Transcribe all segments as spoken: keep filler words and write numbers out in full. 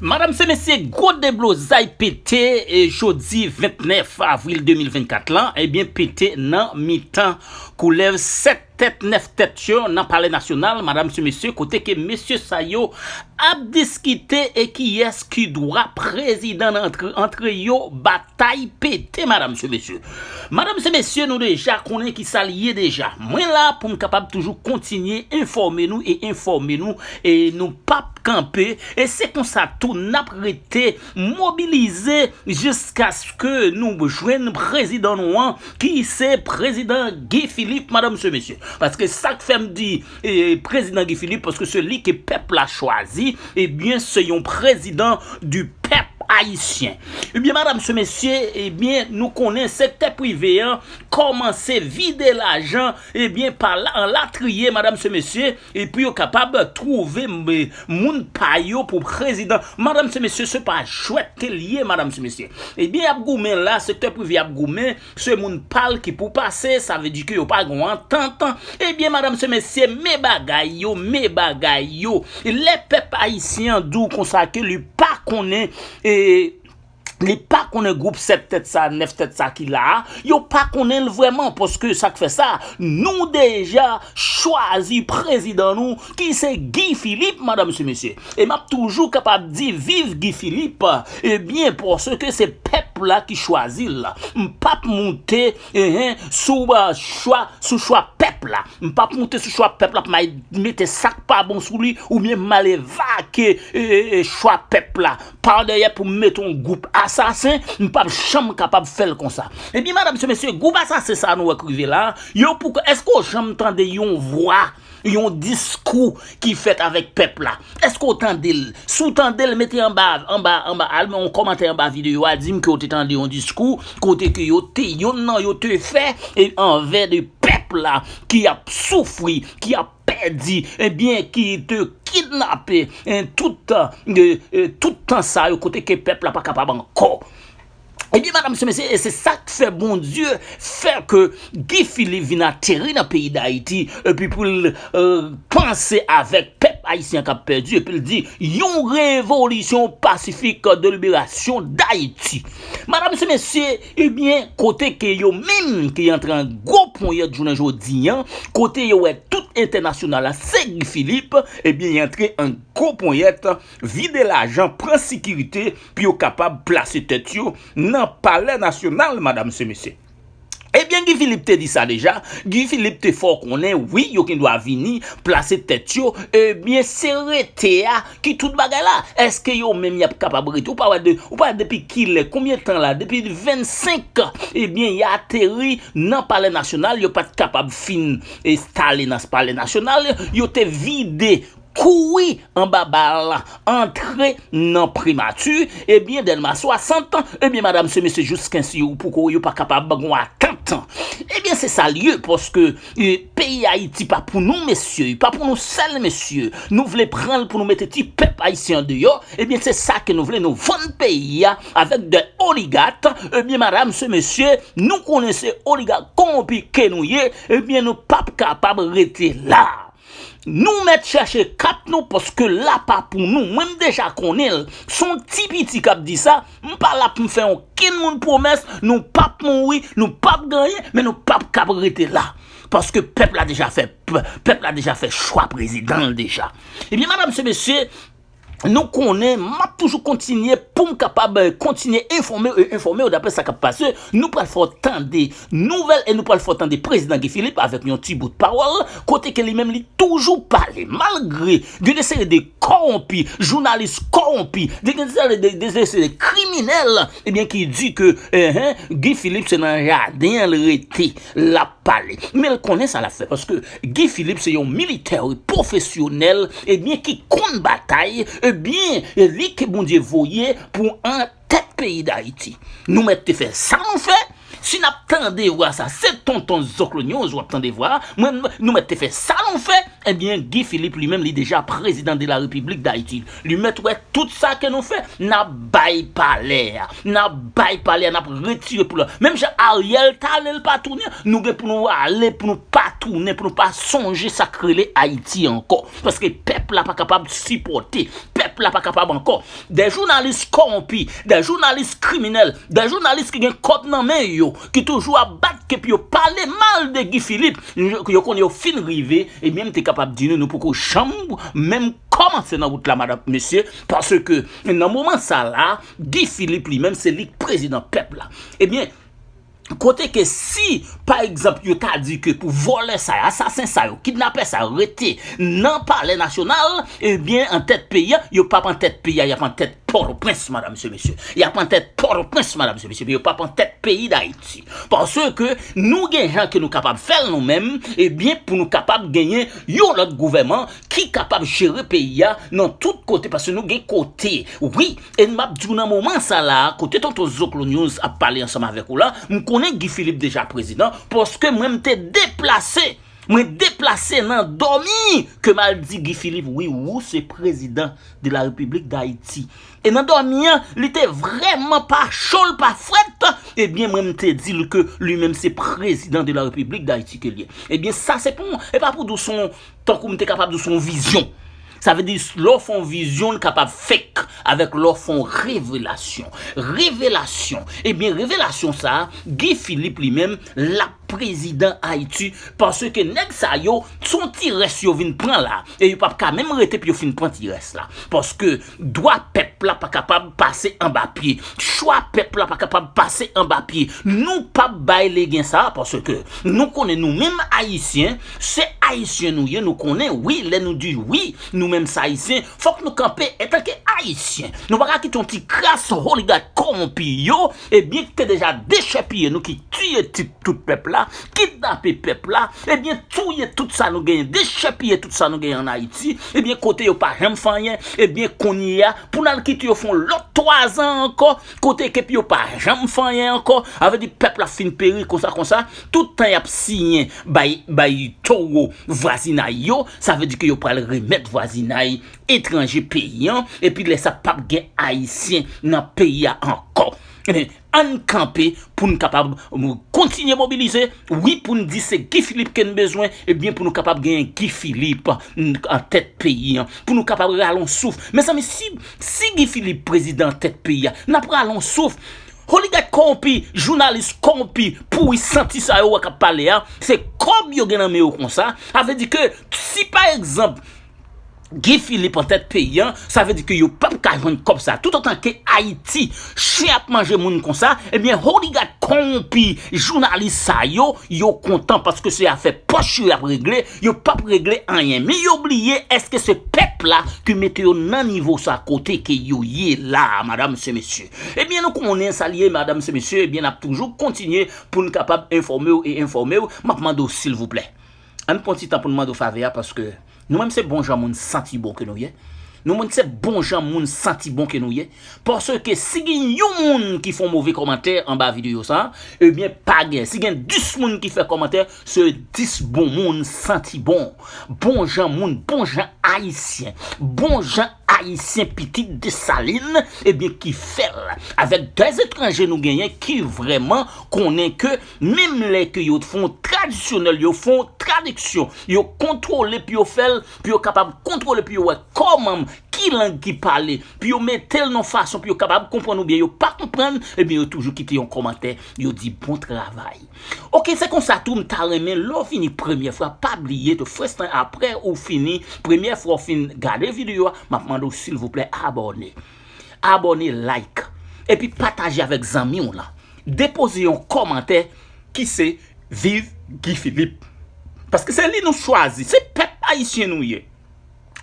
Madanm se mesye, gwo deblozay pete e jodi vennèf avril de mil vennkat lan, ebyen pete nan mitan koulèv sèt tèt, nèf tèt yo nan Palè Nasyonal, madanm se mesye, kote ke mesye sa yo ap diskite e kiyès ki dwa prezidan nan antre, antre yo, batay pete, madanm se mesye. Madanm se mesye, nou deja konnen ki sa l ye deja. Mwen la pou m kapab toujou kontinye enfòme nou e enfòme nou e nou p ap kanpe. E se konsa tou n ap rete mobilize jiskaske nou jwenn prezidan nou an, ki se prezidan Guy Philippe, madanm se mesye. Paske sa k fè m di e, prezidan Guy Philippe, paske se li ke pèp la chwazi, ebyen se yon prezidan du pèp ayisyen. Ebyen madanm se mesye, ebyen nou konnen sektè prive an kòmanse vide lajan, ebyen pa la, an latriye, madanm se mesye, e pou yo kapab twouve m, moun pa yo pou prezidan. Madanm se mesye, se pa jwèt ke l ye, madanm se mesye. Ebyen y ap goumen la, sektè prive ap goumen, se moun pa l ki pou pase, sa vle di ke yo pa gen yon antant. Ebyen madanm se mesye, men bagay yo, men bagay yo. Lè pèp ayisyen an di w konsa ke li pa konnen, e, li pa konnen gwoup sèt tèt sa, nèf tèt sa ki la a, yo pa konnen l vrèman, paske sa k fè sa, nou deja chwazi prezidan nou, ki se Guy Philippe, madanm se mesye. E m ap toujou kapab di viv Guy Philippe, ebyen, paske se pèp la ki chwazi l. M p ap moute, enhen, sou, eh, chwa, sou chwa pèp la. M p ap moute sou chwa pèp la pou m al mete sa k pa bon sou li, oubyen m al evake, eh, eh, eh, chwa pèp la pa dèyè pou m mete yon gwoup asasen, m p ap janm kapab fè l konsa. Ebyen, madanm se mesye, gwoup asasen sa nou wè k rive la, yo pou, èske w janm tande yon vwa, yon diskou ki fèt avèk pèp la? Èske w tande l? Si w tande l, mete anba, anba, anba, al yon kòmantè anba videyo a, di m ke w te tande yon diskou, kote ke yo te, yonn nan yo te fè, e anvè de pèp la, ki ap soufri, ki ap pèdi, ebyen, ki te kidnape, en, tout, e, e, tout tan sa yo, kote ke pèp la pa kapab ankò. Ebyen, madanm se mesye, e se sa k fè Bondye fè ke Guy Philippe vin ateri nan peyi Dayiti, epi pou l, e, panse avèk pèp ayisyen k ap pèdi, epi l di, yon revolisyon pasifik de liberasyon Dayiti. Madanm se mesye, ebyen, kote ke yo menm ki antre an gwo ponyèt jounen jodi an, kote yo wè tout entènasyonal la, se Guy Philippe, ebyen, y antre an gwo ponyèt, vide lajan, pran sekirite, pou yo kapab plase tèt yo nan Palè Nasyonal, madanm se mesye. Ebyen, Guy Philippe te di sa deja. Guy Philippe te fè w konnen, wi, yo gen dwa vini, plase tèt yo. Ebyen, se rete a ki tout bagay la. Èske yo menm y ap kapab rete? Ou pa wè de, ou pa wè depi kilè, konbyen tan la? Depi vennsenk, ebyen, y ateri nan Palè Nasyonal, yo pa t kapab fin enstale nan Palè Nasyonal, yo te vide kouri anba bal, antre nan Primati, ebyen, Dèlma swasant, ebyen, madanm se mesye, jiskensi yo poko, yo pa kapab gon atant. Ebyen, se sa l ye, paske, e, peyi Ayiti pa pou nou, mesye, pa pou nou sèl, mesye. Nou vle pran l pou nou mete ti pèp ayisyen andeyò, ebyen, se sa ke nou vle, nou vann peyi a avèk de oligak, ebyen, madanm se mesye, nou konnen se oligak kowonpi ke nou ye, ebyen, nou p ap kapab rete la. Nou mèt chèche kat nou, paske la pa pou nou. Mwen, m deja konnen l. Se yon ti piti k ap di sa. M pa la pou m fè okenn moun pwomès. Nou p ap mouri, nou p ap gen anyen, men nou p ap kab rete la. Paske pèp la deja fè, pèp la deja fè chwa prezidan l deja. Ebyen, madanm se mesye, nou konnen, m ap toujou kontinye pou m kapab, eh, kontinye enfòme w e enfòme w daprè sa k ap pase. Nou pral fè w tande nouvèl e nou pral fè w tande prezidan Guy Philippe avèk yon ti bout pawòl, kote ke li menm li toujou pale, malgre gen de seri de kowonpi, jounalis kowonpi, de, gen de seri de, de, de seri de kriminèl, ebyen, ki di ke, enhen, Guy Philippe se nan jaden an l rete, l ap pale. Men l konnen sa l ap fè, paske Guy Philippe se yon militè pwofesyonèl, ebyen, ki konn batay, ebyen, e li ke Bondye voye pou an tèt peyi Dayiti. Nou mèt te fè sa nou fè. Si n ap tande vwa sa, se tonton Zòklonyonz w ap tande vwa a. Mwen, nou mèt te fè sa nou fè. Ebyen, Guy Philippe li menm, li deja prezidan de la Repiblik Dayiti. Li mèt wè tout sa ke nou fè. N ap bay palè a. N ap bay palè a, n ap retire pou la. Menm jan Ariel t ale, l pa tounen, nou gen pou nou ale, pou nou pa tounen, pou nou pa sonje sa k rele Ayiti ankò. Paske pèp la pa kapab sipòte. Pèp la pa kapab ankò. De jounalis kòwonpi, de jounalis kriminèl, de jounalis ki gen kòb nan men yo, ki toujou ap bat ke pou yo pale mal de Guy Philippe, yo konnen yo fin rive, ebyen, m te kapab di nou, nou poko janm menm kòmanse nan wout la, madanm, mesye, paske nan moman sa la, Guy Philippe li menm, se li k prezidan pèp la. Ebyen, kote ke si, pa egzanp, yo ta di ke pou vòlè sa yo, asasen sa yo, kidnapè sa yo rete nan palè nasyonal, ebyen, an tèt peyi a, yo p ap an tèt peyi a, y ap an tèt Pòtoprens, madanm, mesye, mesye. Y ap an tèt Pòtoprens, madanm, mesye, mesye, men yo p ap an tèt peyi Dayiti. Paske nou gen jan ke nou kapab fè l nou menm, ebyen, pou nou kapab genyen yon lòt gouvènman ki kapab jere peyi a nan tout kote, paske nou gen kote, wi, e m ap di w nan moman sa la, kote Tonton Zoklo News ap pale ansanm avèk ou la, m konnen Guy Philippe deja prezidan, paske mwen m te deplase, mwen deplase nan dòmi ke m al di Guy Philippe, wi, ou se prezidan de la Repiblik Dayiti. E nan dòmi an, li te vrèman pa cho, l pa frèt, ebyen, mwen m te di l ke li menm se prezidan de la Repiblik Dayiti ke l ye. Ebyen, sa se pou, e pa pou di w se yon, tankou m te kapab di w se yon vizyon. Sa vle di, lè w fè yon vizyon, l kapab fake avèk lè w fè yon revelasyon. Revelasyon. Ebyen, revelasyon sa a, Guy Philippe li menm, l ap prezidan Ayiti, paske nèg sa yo, se yon ti rès yo vin pran la, e yo p ap ka menm rete pou yo fin pran ti rès la. Paske dwa pèp la pa kapab pase anba pye. Chwa pèp la pa kapab pase anba pye. Nou p ap bay legen sa a, paske nou konnen nou menm Ayisyen, se Ayisyen nou ye, nou konnen, wi, lè nou di wi, nou menm se Ayisyen, fòk nou kanpe antanke Ayisyen. Nou pa ka kite yon ti kras oligak kòwonpi yo, ebyen, ki te deja dechèpiye nou, ki tiye ti, tout pèp la, kidnape pèp la, ebyen, touye tout sa nou genyen, dechèpiye tout sa nou genyen ann Ayiti, ebyen, kote yo pa janm fè anyen, ebyen, kounye a, pou n al kite yo fè yon lòt twa zan ankò, kote ke yo pa janm fè anyen ankò, sa vle di pèp la fin peri konsa, konsa, tout tan y ap siyen bay, bay towo vwazinay yo, sa vle di ke yo pral remèt vwazinay etranje peyi an, epi lè sa p ap gen Ayisyen nan peyi a ankò. Ebyen, ann kanpe pou n kapab, um, kontinye mobilize, wi, pou n di se Guy Philippe ke n bezwen, ebyen, pou nou kapab genyen Guy Philippe, mm, an tèt peyi an, pou nou kapab rale yon souf. Mezanmi, si, si Guy Philippe prezidan an tèt peyi a, n ap rale yon souf. Oligak kòwonpi, jounalis kòwonpi, pouri santi sa yo wè k ap pale a, se kòb yo gen nan men yo konsa. Sa vle di ke si, pa egzanp, Guy Philippe an tèt peyi an, sa vle di ke yo p ap ka jwenn kòb sa. Toutotan ke Ayiti, chen ap manje moun konsa, ebyen, oligak kòwonpi, jounalis sa yo, yo kontan paske se afè pòch yo y ap regle, yo p ap regle anyen. Men yo bliye, èske se pèp la ki mete yo nan nivo sa kote ke yo ye la a, madanm, se mesye? Ebyen, nou konnen sa l ye, madanm, se mesye, ebyen, n ap toujou kontinye pou n kapab enfòme w e enfòme w. M ap mande w, silvouplè, ann pran ti tan pou n mande w favè a, paske nou menm se bon jan moun santi bon ke nou ye. Nou menm se bon jan moun santi bon ke nou ye. Paske si gen yon moun ki fè yon move kòmantè anba videyo sa a, ebyen, pa gen. Si gen dis moun ki fè kòmantè, se dis bon moun santi bon. Bon jan moun, bon jan Ayisyen, bon jan Ayisyen pitit Desalin, ebyen, ki fè l. Avèk de etranje nou genyen ki vrèman konnen ke menm lè ke yo fè yon tradisyonèl, yo fè yon tradiksyon, yo kontwole pou yo fè l, pou yo kapab kontwole, pou yo wè kòman, ki lang ki pale, pou yo mete l nan fason pou yo kapab konprann oubyen yo pa konprann, ebyen, yo toujou kite yon kòmantè, yo di bon travay. Oke, se konsa tou m ta renmen lè w fini premyè fwa, pa bliye tou, first time, apre ou fini, premyè fwa w fin gade videyo a, m ap mande w silvouplè abòne. Abòne, like, epi pataje avèk zanmi w lan. Depoze yon kòmantè ki se viv Guy Philippe. Paske se li nou chwazi, se pèp ayisyen nou ye.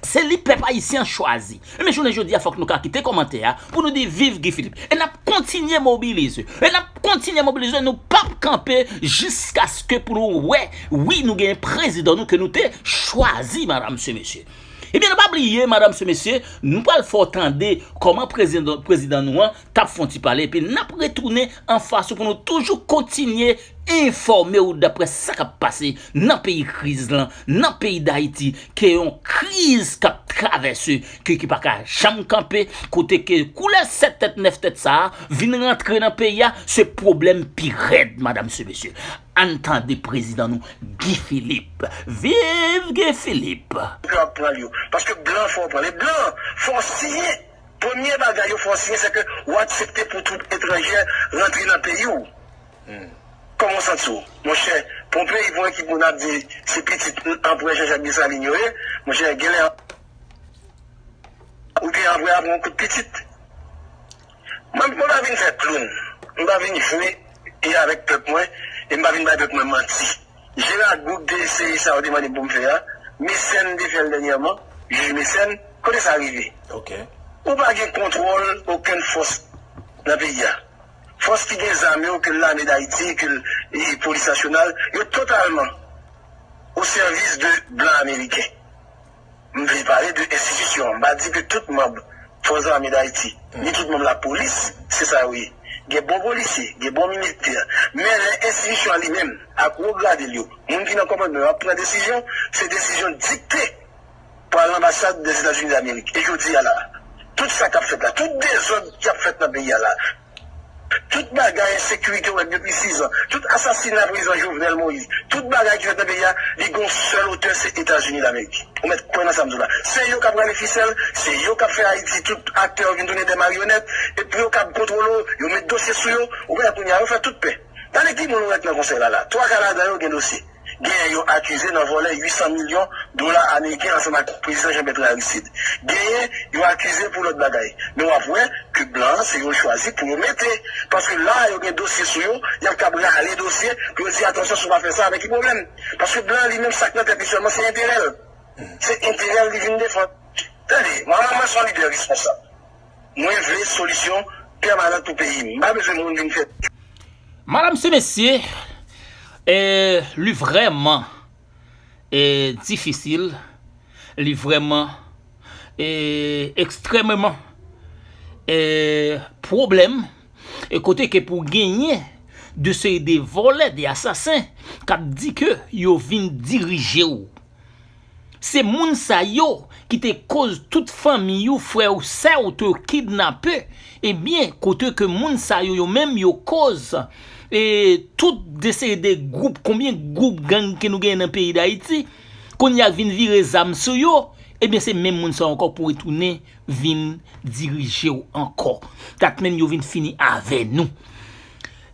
Se li pèp ayisyen an chwazi. Ebyen, jounen jodi a, fòk nou ka kite kòmantè a pou nou di viv Guy Philippe. E n ap kontinye mobilize. E n ap kontinye mobilize. Nou p ap kanpe jiskaske pou nou wè, wi, nou genyen prezidan nou ke nou te chwazi, madanm, se mesye. Ebyen, nou pa bliye, madanm, se mesye, nou pral fè w tande kòman prezidan, prezidan nou an t ap fè yon ti pale, epi n ap retounen anfas ou pou nou toujou kontinye enfòme w daprè sa k ap pase nan peyi kriz lan, nan peyi Dayiti, ke yon kriz k ap travèse, ke ki pa ka janm kanpe, kote ke koulè sèt tèt, nèf tèt sa a vin rantre nan peyi a, se pwoblèm pi rèd, madam, se mesye. Ann tande prezidan nou, Guy Philippe. Viv Guy Philippe! Yo ap pran l yo. Paske blan fè w pran l. E blan, fè w siyen. Premye bagay yo fè w siyen, se ke w aksepte pou twoup etranjè rantre nan peyi w. Kòman w santi w? Monchè, pou yon peyi, pou yon ekip moun ap di se pitit Anperè Jean-Jacques Dessalines yo ye, monchè, genlè oubyen apre a pran yon kout pitit. Mwen, mwen pa vin fè kloun. Mwen pa vin jwe e avèk pèp mwen, e mwen pa vin bay pèp mwen manti. Jera gwoup de eseye sa yo te mande m pou m fè a, Mecène te fè l dènyèman, jij Mecène, kote sa rive? Ok. Ou pa gen kontwòl okenn fòs nan peyi a. Fòs ki gen zam yo, ke l Lame Dayiti, ke l e, Polis Nasyonal, yo totalman o sèvis de blan ameriken. M vle pale de enstitisyon an. M pa di ke tout manm Fòs Zame Dayiti, ni tout manm lapolis, se sa yo ye. Gen bon polisye, gen bon militè. Men lè enstitisyon an li menm, ak wo grade l yo, moun ki nan kòmandman yo ap pran desizyon, se desizyon dikte pa lanbasad Dèzetazini Damerik. E jodi a la, tout sa k ap fèt la, tout dezòd ki ap fèt nan peyi a la, tout bagay ensekirite w wè depi sizan, tout asasina prezidan Jovenel Moïse, tout bagay ki fèt nan peyi a, li gen yon sèl otè, se Etazini Damerik. Ou mèt kwè nan sa m di w la. Se yo k ap rale fisèl, se yo k ap fè Ayiti, tout aktè yo vin tounen de maryonèt, epi yo k ap kontwole w, yo met dosye sou yo, ou konnen kounye a, yo fè tout pè. Tande ki moun ou wè k nan konsèy la la. Twa ka ladan yo gen dosye. Genyen yo akize nan vòlè uit san milyon dola ameriken ansanm ak prezidan Jean Bertrand Aristide. Genyen yo akize pou lòt bagay. Men w ap wè ke blan an se yo l chwazi pou yo mete. Paske la a yo gen dosye sou yo, y ap kab rale dosye pou yo di, atansyon, si w pa fè sa, avèk ki pwoblèm. Paske blan an li menm, sa k nan tèt li sèlman, se enterè l. Se enterè l li vin defann. Tande, mwen, mwen se yon lidè responsab. Mwen vle solisyon pèmanan pou peyi m. M pa bezwen moun vin fè. Madam se mesye, e, li vrèman, e, difisil, li vrèman, e, ekstrèmeman, e, pwoblèm, e kote ke pou genyen de seri de vòlè, de asasen, k ap di ke yo vin dirije w. Se moun sa yo ki te koz tout fanmi w, frè w, sè w te kidnape, ebyen, kote ke moun sa yo, yo menm, yo koz, e tout de seri de gwoup, konbyen gwoup gang ke nou genyen nan peyi Dayiti, kounye a vin vire zam sou yo, ebyen, se menm moun sa yo ankò pou retounen vin dirije w ankò. Dat menm yo vin fini avè nou.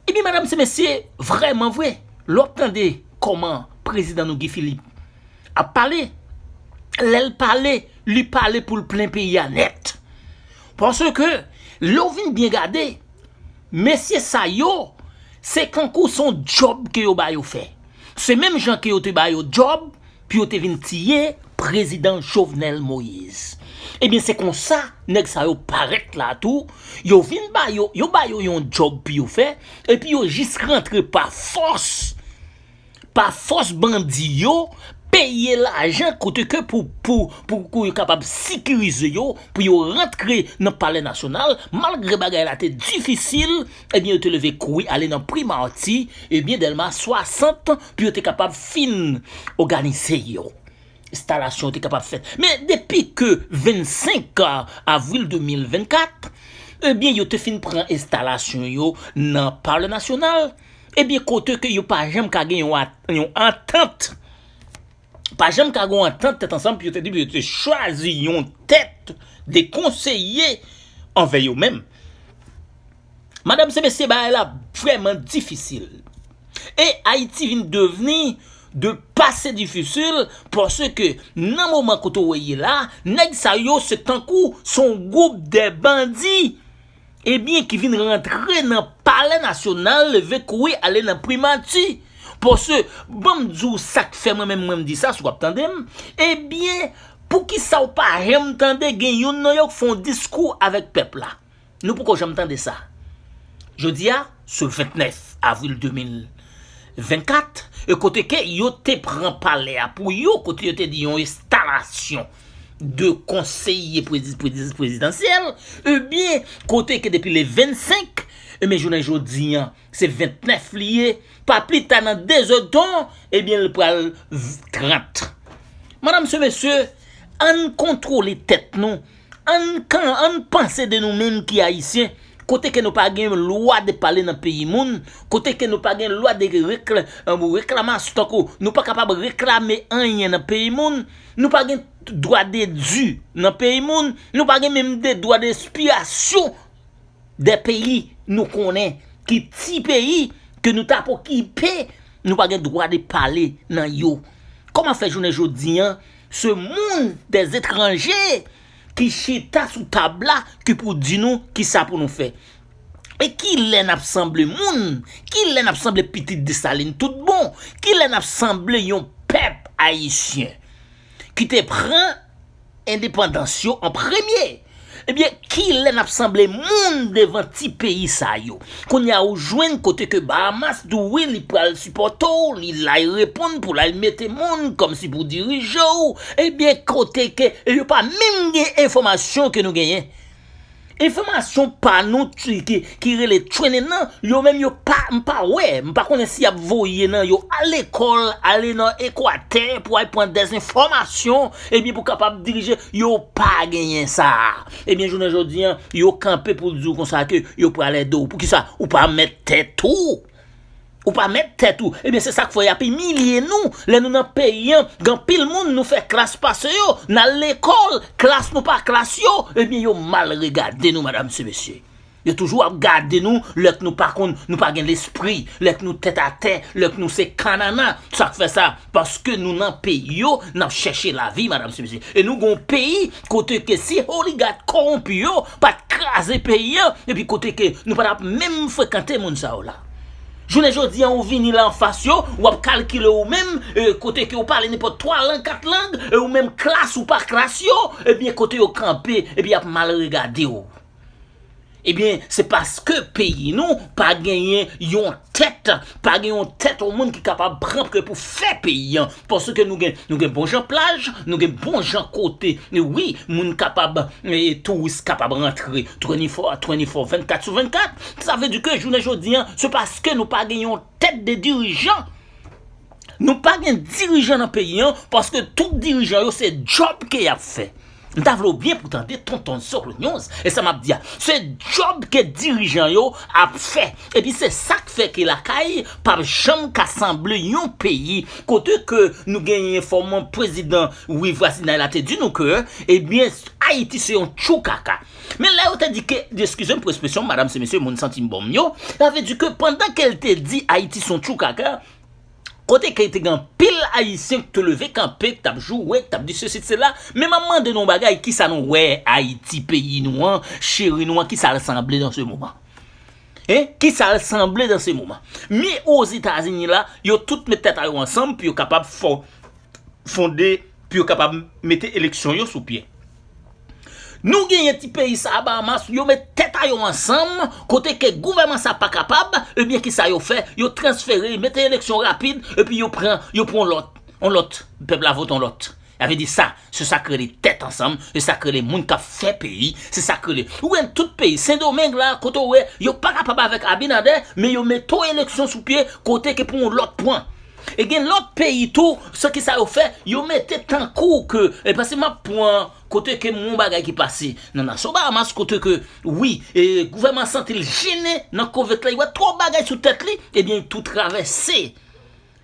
Ebyen, madam se mesye, vrèman vre, lè w ap tande kòman prezidan nou Guy Philippe ap pale, lè l pale, li pale pou l plen peyi a nèt. Paske, lè w vin byen gade, mesye sa yo, se kankou se yon djòb ke yo ba yo fè. Se menm jan ke yo te ba yo djòb pou yo te vin tiye prezidan Jovenel Moïse. Ebyen, se konsa nèg sa yo parèt la tou, yo vin ba yo, yo ba yo yon djòb pou yo fè, epi yo jis rantre pa fòs, pa fòs bandi yo peye lajan kote ke pou, pou, pou, pou yo kapab sekirize yo, pou yo rantre nan Palè Nasyonal, malgre bagay la te difisil, ebyen, yo te leve kouri ale nan Primati, ebyen, Dèlma swasant, pou yo te kapab fin òganize yo. Enstalasyon yo te kapab fèt. Men depi ke vennsenk avril de mil vennkat, ebyen, yo te fin pran enstalasyon yo nan Palè Nasyonal, ebyen, kote ke yo pa janm ka gen yon at-, yon antant, pa janm ka gen yon antant tèt ansanm, pou yo te di, pou yo te chwazi yon tèt de konseye anvè yo menm. Madam se mesye, bagay la vrèman difisil. E Ayiti vin devni de pase difisil, paske nan moman kote w ye la, nèg sa yo se tankou se yon gwoup de bandi, ebyen, ki vin rantre nan Palè Nasyonal, leve kouri ale nan Primati. Paske, ban m di w sa k fè mwen menm, mwen m di sa, si w ap tande m, ebyen, poukisa w pa janm tande gen youn nan yo k fè yon diskou avèk pèp la? Nou poko janm tande sa. Jodi a, se vennèf avril de mil vennkat, e kote ke yo te pran palè a pou yo, kote yo te di yon enstalasyon de konseye prezi-, prezi-, prezidansyèl, ebyen, kote ke depi le vennsenk, Ebyen, jounen jodi an, se ventnèf li ye, pa pli ta nan dezèdtan, ebyen, l pral trant. Madanm, se mesye, ann kontwole tèt nou, ann, kan, ann panse de nou menm ki ayisyen, kote ke nou pa gen lwa de pale nan peyi moun, kote ke nou pa gen lwa de rekla, reklamasyon, tankou nou pa kapab reklame anyen nan peyi moun, nou pa gen dwa de di nan peyi moun, nou pa gen menm de dwa de espiyasyon de peyi nou konnen ki ti peyi ke nou t ap okipe, nou pa gen dwa de pale nan yo. Kòman fè jounen jodi an, se moun, des étrangers, ki chita sou tab la ki pou di nou kisa pou nou fè? E kilè n ap sanble moun? Kilè n ap sanble pitit Desalin tout bon? Kilè n ap sanble yon pèp ayisyen ki te pran endepandans yo an premye? Ebyen, kilè n ap sanble moun devan ti peyi sa yo? Kounye a ou jwenn kote ke Bahamas di w wi li pral sipòte w, li la y reponn pou l al mete moun kòmsi pou dirije w. Ebyen, kote ke yo pa menm gen enfòmasyon ke nou genyen. Enfòmasyon pa nou ki, ki, ki rele training nan, yo menm yo pa, m pa wè, m pa konnen si y ap voye nan yo al lekòl, ale nan Ekwatè pou al pran dèzenfòmasyon, ebyen pou kapab dirije, yo pa genyen sa. Ebyen, jounen jodi an, yo kanpe pou di w konsa ke yo pral ede w. Poukisa? Ou pa mèt tèt ou. Ou pa mèt tèt ou. Ebyen, se sa k fè y ap imilye nou. Lè nou nan peyi an, gen anpil moun nou fè klas pase yo. N al lekòl, klas nou pa klas yo. Ebyen, yo mal regade nou, madanm, se mesye. Yo toujou ap gade nou lè k nou pa konn, nou pa gen lespri, lè k nou tèt atè, lè k nou se kanana. Sa k fè sa? Paske nou nan peyi yo, n ap chèche lavi, madanm, se mesye. E nou gen yon peyi kote ke si oligak kòwonpi yo pa t kraze peyi an, epi kote ke nou pa t ap menm frekante moun sa yo la. Jounen jodi an, ou vini la anfas yo, w ap kalkile ou menm, e, kote ke ou pale nenpòt twa lang, kat lang, e ou menm klas ou pa klas yo, ebyen kote yo kanpe, epi y ap mal regade w. Ebyen, se paske peyi nou pa genyen yon tèt, pa gen yon tèt yon moun ki kapab pran ke pou fè peyi an. Paske nou gen, nou gen bon jan plaj, nou gen bon jan kote. E wi, moun kapab, e, touris kapab rantre twenty-four, twenty-four, vennkat sou vennkat. Sa vle di ke jounen jodi an, se paske nou pa gen yon tèt de dirijan. Nou pa gen dirijan nan peyi an, paske tout dirijan yo se djòb ke y ap fè. M ta vle w byen pou tande Tonton Zoklo News, e sa m ap di a, se djòb ke dirijan yo ap fè. Epi se sa k fè ke lakay p ap janm ka sanble yon peyi kote ke nou genyen fòman prezidan Wi Vwasinay la te di nou ke, ebyen, Ayiti se yon tchoukaka. Men lè yo te di ke, eskize m pou ekspresyon, madanm, se mesye, moun santi m bò m yo, sa vle di ke pandan ke l te di Ayiti se yon tchoukaka, kote ke te gen anpil Ayisyen ki te leve kanpe, ki t ap joure, ki t ap di sesi, sela, men m ap mande nou yon bagay, kisa nou wè Ayiti, peyi nou an, cheri nou an, kisa l sanble nan se moman? Hein? Kisa l sanble nan se moman? Men Ozetazini la, yo tout met tèt a yo ansanm pou yo kapab fò, fonde, pou yo kapab mete eleksyon yo sou pye. Nou genyen ti peyi sa a, Bahamas, yo met tèt a yo ansanm, kote ke gouvènman sa pa kapab, ebyen kisa yo fè? Yo transfere, mete eleksyon rapid, epi yo pran, yo pran yon lòt, yon lòt, pèp la vote yon lòt. Sa vle di sa, se sa k rele tèt ansanm, se sa k rele moun k ap fè peyi, se sa k rele. Ou wè tout peyi, Sendomeng la, kote w wè, yo pa kapab avèk Abinader, men yo mete yon eleksyon sou pye, kote ke pou yon lòt pran. E gen lòt peyi tou, sa ki sa yo fè, yo mete tankou ke, e paske m ap pran kote ke m wè yon bagay ki pase nan nasyon Bahamas, kote ke, wi, e, gouvènman santi l jennen nan kovet la, li wè twòp bagay sou tèt li, ebyen, li tou travèse.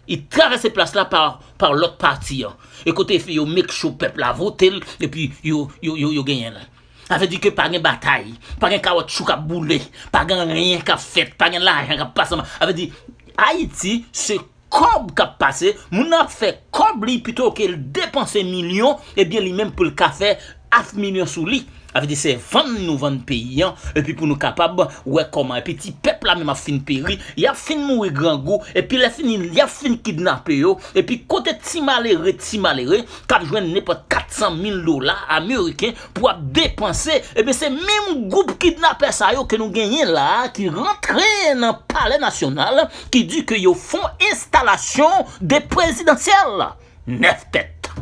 Li travèse plas la pa, pa lòt pati an. E kote fi yo make sure pèp la vote l, epi yo, yo, yo, yo genyen l. Sa vle di ke pa gen batay, pa gen kawotchou k ap boule, pa gen anyen k ap fèt, pa gen lajan k ap pase. Sa vle di, Ayiti, se kòb k ap pase, moun nan ap fè kòb li pito ke l depanse milyon, ebyen li menm pou l ka fè half milyon sou li. Sa vle di se vann nou vann peyi an, epi pou nou kapab wè kòman, epi ti pèp la menm ap fin peri, y ap fin mouri grangou, epi lè fini, y ap fin kidnape yo, epi kote ti malere, ti malere, k ap jwenn nenpòt kat san mil dola ameriken pou ap depanse, ebyen se menm gwoup kidnapè sa yo ke nou genyen la a ki rantre nan Palè Nasyonal, ki di ke yo fè yon enstalasyon de prezidansyèl. Nèf tèt.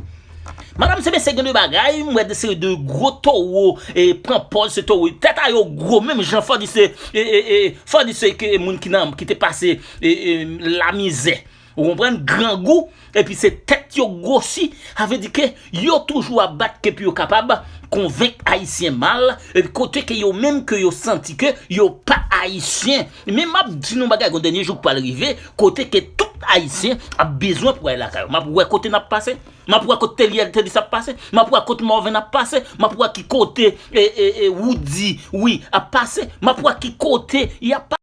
Madanm se mesye gen de bagay, m wè de seri de gwo towo, e pran pòz se towo, tèt a yo gwo, menm jan fò di se, e, e, e, fò di se ke moun ki nan, ki te pase, e, e, lamizè. Ou konprann? Grangou, epi se tèt yo gwosi, sa vle di ke yo toujou ap bat ke pou yo kapab konvenk Ayisyen mal, epi kote ke yo menm ke yo santi ke yo pa Ayisyen. Men m ap di nou bagay, gon dènye jou k pral rive, kote ke tout Ayisyen ap bezwen pou al lakay yo. M ap wè kote n ap pase. M ap wè kote Theliel Thelus ap pase. M ap wè kote Morvan ap pase. M ap wè ki kote, e, e, e, Roody, wi, ap pase. M ap wè ki kote y ap